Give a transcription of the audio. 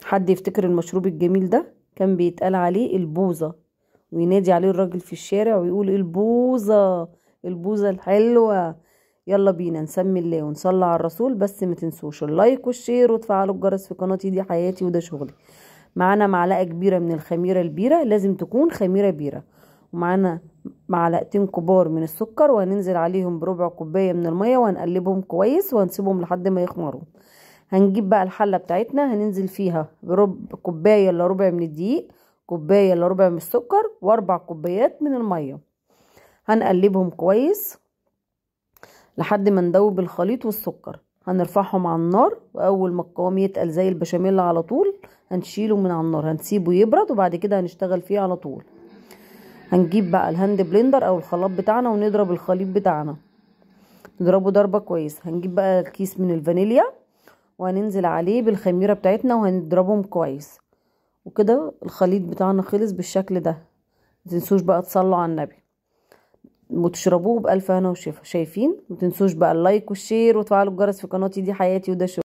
حد يفتكر المشروب الجميل ده؟ كان بيتقال عليه البوظة، وينادي عليه الراجل في الشارع ويقول البوظة، البوظة الحلوة. يلا بينا نسمي الله ونصلي على الرسول. بس ما تنسوش ال like وال share وتفعلوا الجرس في قناتي، دي حياتي وده شغلي. معانا معلقة كبيرة من الخميرة البيرة، لازم تكون خميرة بيرة، ومعانا معلقتين كبار من السكر، وهننزل عليهم بربع كوباية من المية وهنقلبهم كويس وهنسيبهم لحد ما يخمروا. هنجيب بقى الحلة بتاعتنا، هننزل فيها بربع كوباية الا ربع من الدقيق، كوباية الا ربع من السكر، واربع كوبايات من المية. هنقلبهم كويس لحد ما ندوب الخليط والسكر. هنرفعهم على النار، واول ما القوام يتقل زي البشاميل على طول هنشيله من على النار، هنسيبه يبرد وبعد كده هنشتغل فيه على طول. هنجيب بقى ال hand blender او الخلاط بتاعنا ونضرب الخليط بتاعنا، نضربه ضربه كويس. هنجيب بقى الكيس من الفانيليا وهننزل عليه بالخميره بتاعتنا وهنضربهم كويس. وكده الخليط بتاعنا خلص بالشكل ده. متنسوش بقى تصلوا على النبي وتشربوه بألف هنا وشفا. شايفين؟ متنسوش بقى ال like وال share وتفعلوا الجرس في قناتي، دي حياتي وده شغلي.